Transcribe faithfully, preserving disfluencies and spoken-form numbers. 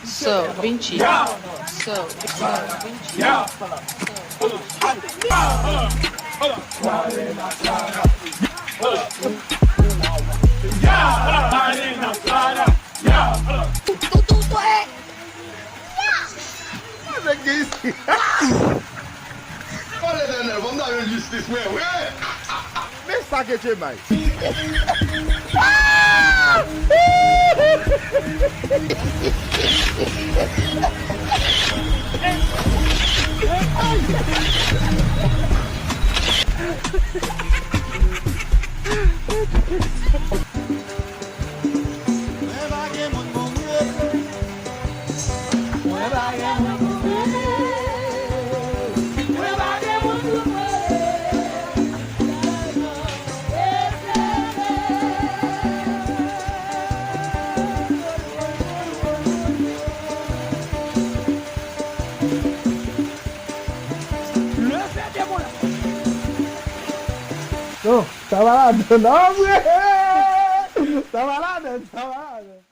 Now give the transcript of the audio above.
So, Vinci. So, so, Vinci. Sa nèg gen isi. O Letènèl, fò m ta jwenn jistis mwen vre. Men sa ke Che bay. Mwen pa gen moun pou m rele. Mwen pa gen moun pou m rele. Mwen pa gen moun pou m rele. Leve de mwen. Non, sa va ladan, non, vre. Sa va ladan, sa va ladan.